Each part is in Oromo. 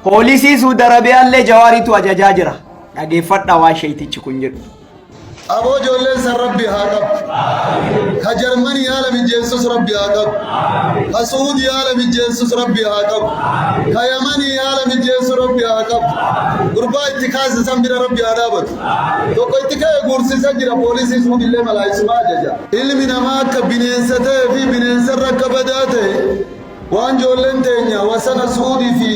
Poolisii Suudi Arabiyaallee Jawaaritu ajajaa jira. Dhageeffadhaa waan sheeytichi kun jedhu. Aboo ijoolleen san Rabbi haa qabu. Ka Jarmanii haala mijeessus Rabbi haa qabu. Ka Su'uudii haala mijeessus Rabbi haa qabu. Ka Yamanii haala mijeessu Rabbi haa qabu. Gurbaa itti kaase san bira Rabbi haa dhaabatu. Tokko itti ka'e guursisa jira, poolisii Su'uudillee malaayisuma ajaja. Ilmi namaa akka bineensa ta'ee fi bineensarra akka badaa ta'e, waan ijoolleen teenya wasana Su'uudii fi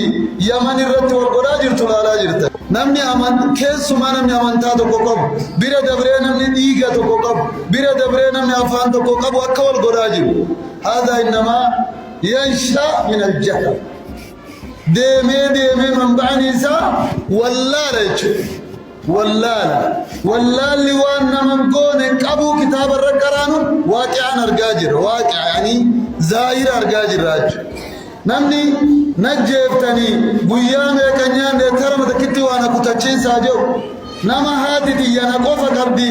Yaman irratti wal godhaa jirtu ilaalaa jirta. Namni aman keessumaa namni amantaa tokko qabu, bira dabree namni dhiiga tokko qabu, bira dabree namni afaan tokko qabu akka wal godhaa jiru. Haadha innamaa yansha min aljahl. Deemee deemee manba'ani isaa wallaala jechuudha. Wallaala. Wallaalli waan nama hin goone hin qabuu, kitaaba irra qaraanu waaqi'aan argaa jirra. Waaqi'a yaani zaahira argaa jirra jechuudha. Namni najjeeftanii guyyaa meeqa nyaanne tarama takkitti waa na kutachiisaa jedhu. Nama haati tiyya na qofa qabdi,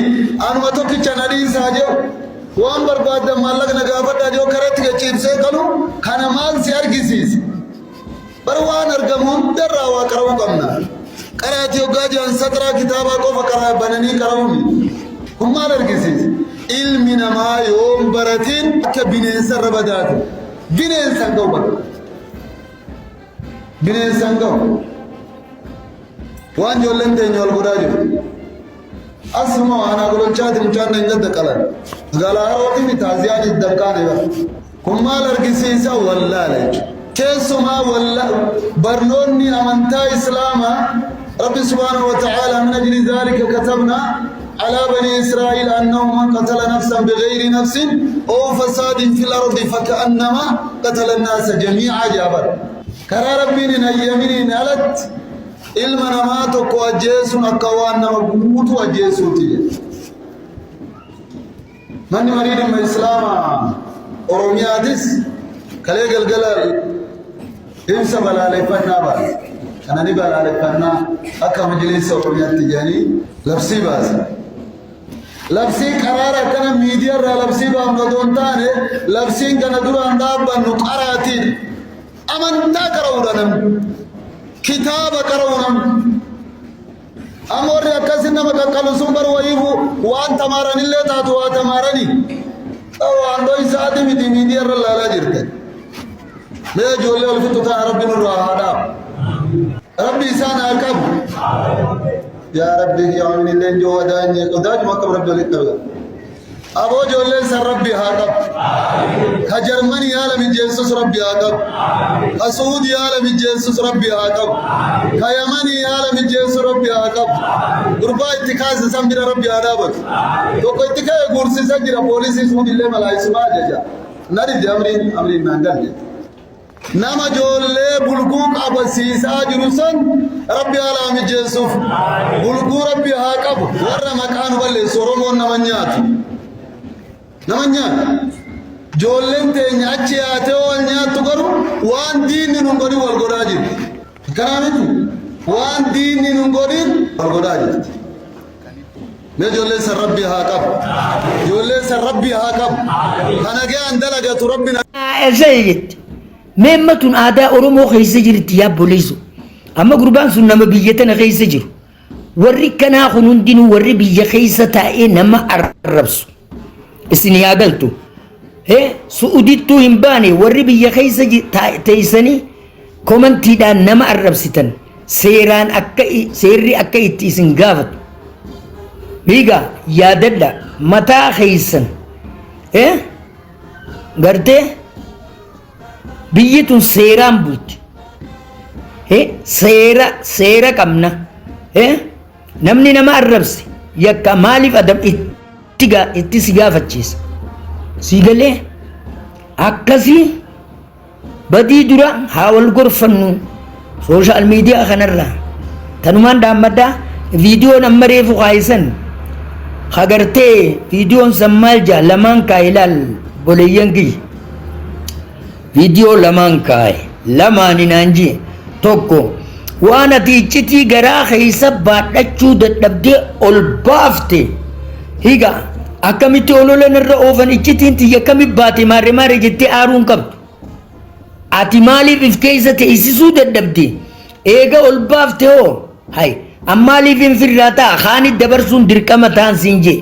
anuma tokkicha na dhiisaa jedhu. Waan barbaaddan maallaqa na gaafadhaa jedhu karatti gachiibsee qalu kana maal si argisiisa? Bar waan argamu hundarraa waa qara'uu qabna. Qaraatii hoggaa jedhan saxraa kitaabaa qofa qaraa bananii qara'uu miti. Kun maal argisiisa? Ilmi namaa yoon baratin akka bineensa irra badaate. Bineensa hin ga'u bakka. Bineensa hin ga'u. Waan ijoolleen teenya wal godhaa jirtu. Asuma aanaa Gololchaati mucaan dheengadda qalan. Magaalaa Harootii fi taaziyaan itti danqaane bara. Kun maal argisiisa? Wallaala jechuudha. Keessumaa barnoonni amantaa Islaamaa, Rabbi subhaanahu wa ta'ala, min ajli dhaalika katabna alaa bani Israa'iil annahu man qatala nafsan bighayri nafsin aw fasaadin fil ardi faka'annama qatala an-naasa jamii'a jaabar. Karaa Rabbiin hin hayyaminiin alatti ilma namaa tokko ajjeesuun akka waan nama guutuu ajjeesuuti jedhe. Manni marii dhimma Islaamaa Oromiyaatis kalee galgala ibsa balaaleffannaa baase. Kana ni balaaleffannaa akka majliisa Oromiyaatti jedhanii labsii baase. Labsii qaraara akkana miidiyaa irraa labsii baafnu otoo hin taane, labsiin kana duraan dhaabbannu qaraatiin amantaa qara'uudha namni. Kitaaba qara'u namni. Amma warri akkasi nama qaqqalu sun bar wayiifu waan tamaaranillee taatu waa tamaaranii. Waan dhoysaati miti, miidiyaa irra ilaalaa jirta. Mee ijoollee wal fixu tana Rabbi nurraa haa dhaabu. Rabbi isaan haa qabu. Yaa Rabbi, yaa illee joo wadaanye odaajuma akkam Rabbi walitti qabu. Aboo ijoolleen san Rabbi haa qabu. Ka Jarmanii haala mijeessus Rabbi haa qabu. Ka Su'uudii haala mijeessus Rabbi haa qabu. Ka Yamanii haala mijeessu Rabbi haa qabu. Gurbaa itti kaase san bira Rabbi haa dhaabatu. Tokko itti ka'e guursisa jira, poolisii Su'uudillee malaayisuma ajaja. Na didde, amriin amriin naan galle. Nama ijoollee bulguu qabasiisaa jiru san Rabbi haala haa mijeessuuf. Bulguu Rabbi haa qabu. Warra maqaa nu balleessu, Oromoon nama nyaatu. Nama nyaatu. Ijoolleen teenya achi yaatee wal nyaattu garuu waan diinni nun godhin wal godhaa jirti. Akkanaa miti. Waan diinni nun godhin wal godhaa jirti. Mee ijoolleen san Rabbi haa qabu. Ijoolleen san Rabbi haa qabu. Kana ga'an dalagatu Rabbi na. Eessa jette? Meemma tun aadaa Oromoo keessa jirti yaa obboleessu. Amma gurbaan sun nama biyya tana keessa jiru. Warri kanaa kun hundinuu warri biyya keessa taa'ee nama arrabsu. Isin yaa galtu. Su'udittuu hin baane, warri biyya keessa teessanii komantiidhaan nama arrabsitan seeraan akka seerri akka itti isin gaafatu. Dhiigaa yaadadha mataa keessan. Gartee biyyi tun seeraan bulti. Seera seera qabna. Namni nama arrabse yakka maaliif adam itti itti si gaafachiisa. Si galee akkasii badii dura haa wal gorfannu sooshaal miidiyaa kanarraa. Tanumaan dhaammadhaa, viidiyoon amma reefu kaayisan hagartee viidiyoon san maal jaa lamaan kaa'e ilaal boleeyyan kiyya. Viidiyoo lamaan kaa'e, lamaani naan jee, tokko waan ati iccitii garaa keessa baadhachuu dadhabdee ol baafte higa akkamitti olola narra oofan, iccitiin tiyya akkami baate, maarre maarre jettee aaruu hin qabdu. Ati maaliif if keessa teessisuu dadhabde? Eega ol baafte hoo hay ammaaliif hin firraa ta'a kaanit dabarsuun dirqama ta'an siin jee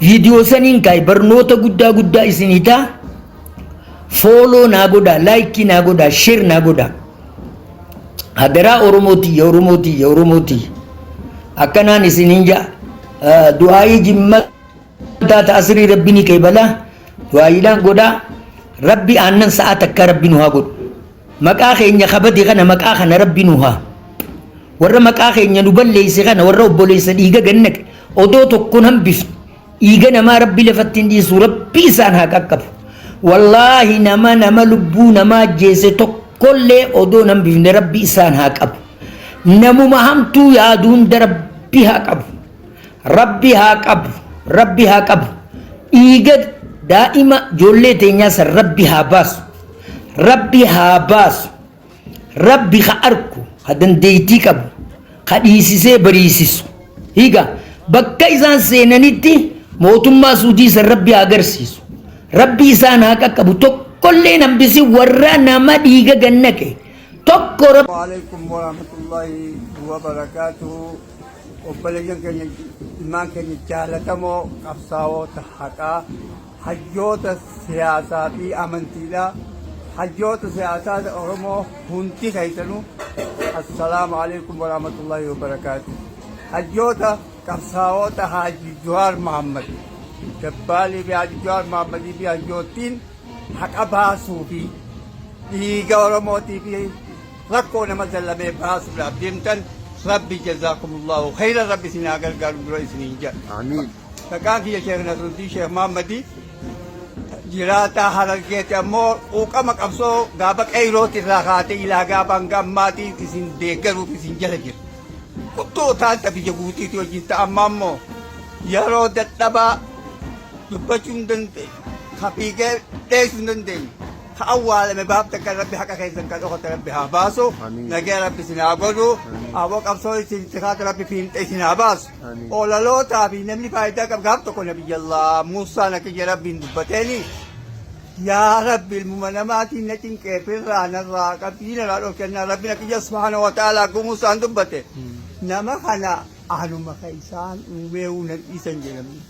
viidiyoo saniin kaay barnoota guddaa guddaa isinii ta'a. Follow naa godhaa, like naa godhaa, share naa godhaa. Hadaraa Oromoo tiyya, Oromoo tiyya, Oromoo tiyya. Akkanaan isiniin ja'a. Du'aayii jimmataa ta asrii rabbi ni qeebalaa. Du'aayiidhaan godhaa. Rabbi aannan sa'a takka rabbi nu haa godhu. Maqaa keenya kabade kana maqaa kana rabbi nu haa. Warra maqaa keenya nu balleesse kana warra obboleessa dhiiga gannaqe odoo tokkoon hambifne dhiiga namaa rabbi lafatti hin dhiisu rabbi isaan haa qaqqabu. Wallaahi nama nama lubbuu namaa ajjeese tokkollee odoo hin hambifne rabbi isaan haa qabu. Namuma hamtuu yaadu hunda rabbi haa qabu. Rabbi haa qabu. Rabbi haa qabu. Dhiiga daa'ima ijoollee teenyaa san rabbi haa baasu. Rabbi haa baasu. Rabbi ka arku, ka dandeettii qabu, ka dhiisisee bariisisu. Hiika bakka isaan seenanitti mootummaa Suudii san rabbi haa agarsiisu. Rabbi isaan haa qaqqabu. Tokkollee hambisi warra nama dhiiga gannaqe. Tokko rabbi. Alaikum warahmatullahi wabarakatuh. Obboleeyyan keenya, ilmaan keenya jaalatamoo, qabsaa'oota haqaa, hayyoota siyaasaa fi amantiidha. Hayyoota siyaasaa Oromoo hundi keessanuu assalaamu alaikum warahmatullahi wabarakaatuh. Hayyoota qabsaa'oota Haaji Jawaar Mahammad Dabbaalii fi Haaji Jawaar Mahammadii fi hayyoottiin haqa baasuu fi dhiiga Oromootii fi rakkoo nama zallamee baasuudhaaf deemtan, rabbi jazaakumullahu khayran, rabbi isin haa gargaaru dura isiniin jedha. Amiin. Maqaan kiyya Sheekh Nasruddin Sheekh Mahammadii, jiraataa Harargeeti, ammoo quuqama qabsoo gaafa qeeyrooti irraa kaatee ilaa gaafa hanga ammaatii isin deeggaruuf isin jala jira. Guddoo taanta biyya guutiitii wajjin ta'a, amma ammoo yeroo dadhabaa dubbachuu hin dandeenye, ka fiigee dheessuu hin dandeenye, ka awwaalame baafta kan rabbi haqa keessan kan dhokate rabbi haa baasu. Amiin. Nagaya rabbi isin haa godhu. Aboo qabsoo isin itti kaate rabbi fiinxa isin haa baasu. Amiin. Olalootaa fi namni faayidaa qabu gaaf tokko nabiyyallah Muusaan akka ija rabbiin dubbateeni, yaa rabbi, ilmuma namaatiin na cinqeefirraa narraa qabbii narraa dhorkennaa, rabbiin akka ija subhaana wa ta'ala akka Muusaan dubbate nama kana anuma ka isaan uumee nan dhiisan jedhamni.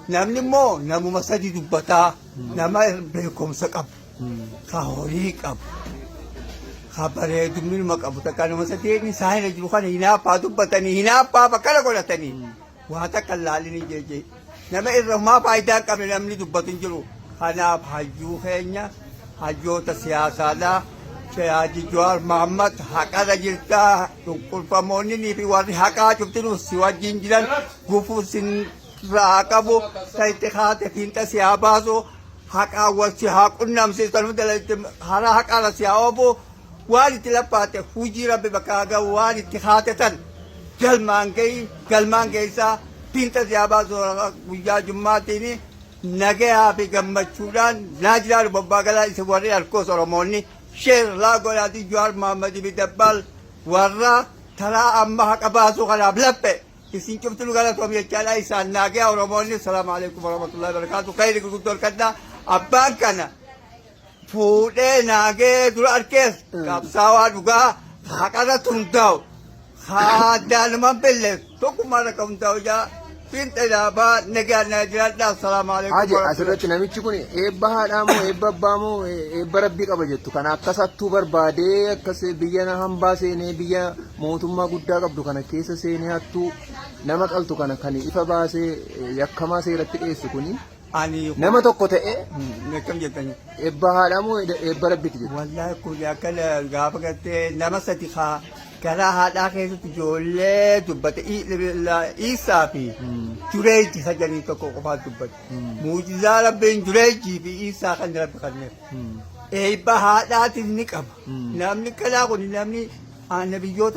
Namni immoo namuma sadi dubbataa, nama beekumsa qabu, ka horii qabu, ka bareedumminuma qabu. Takka nama sadeen isaa jiru kana hinaaffaa dubbatanii, hinaaffaaf akkana godhatanii waa takka laalini jeje. Nama irra homaa faayidaa hin qabne namni dubbatu hin jiru. Kanaaf hayyuu keenya, hayyoota siyaasaadhaa, Haji Jawaar Mahammad, haqarra jirtaa, cunqurfamoonni fi warri haqaa cuftinuu si wajjin jiran, gufuu sin irraa qabu, ta itti kaate fiinxa si haa baasu, haqaa wal si haa qunnamsiisan hunda karaa haqaarra si haa oofu, waan itti laphaate hujii rabbi bakka haa gahu, waan itti kaate tan galmaan gahi, galmaan geessaa, fiinxa si haa baasu. Guyyaa jummaatiin nagayaa fi gammachuudhaan naa jiraatu. Bobbaa galaa isin warri harkoos Oromoonni share laa godhaatii Jawaar Mahammadii fi Dabbaal warra taraa amma haqa baasuu kanaaf lappe isin cuftu nu galatoom jechaadha. Isaan naagaya Oromoonni. Salaamu alaikum warahmatullahi wabarakatuh. Khayri gurguddoo harkadhaa. Abbaan kana fuudhee naagee dura arkees qabsaawaa dhugaa haqarratti hundaa'u, haadaanumaan belle tokkummaa irra hundaa'u jaa fiinxa dhaabaa nagaa naa jiraadhaa. Salaamu alaikum. Haji, asirratti namichi kun eebba haadhaa moo eebba abbaa moo eebba rabbii qaba jettu kana akkas hattuu barbaadee akkas biyya hambaa seenee, biyya mootummaa guddaa qabdu kana keessa seenee, hattuu nama qaltu kana kan ifa baasee yakkamaa seeratti dhiyeessu kuni Ani nama tokko ta'ee akkam jettani? Eebba haadhaa moo eebba rabbiiti jettu? Wallaahi kun akkana gaafa gartee nama sadi kaa garaa haadhaa keessatti ijoollee dubbate, Iisaa fi Jureeji sajanii tokko qofaa dubbate. Muujizaa rabbiin Jureejii fi Iisaa kan rabbi kenneef. Eebba haadhaatis ni qaba. Namni kanaa kun namni nabiyyoota.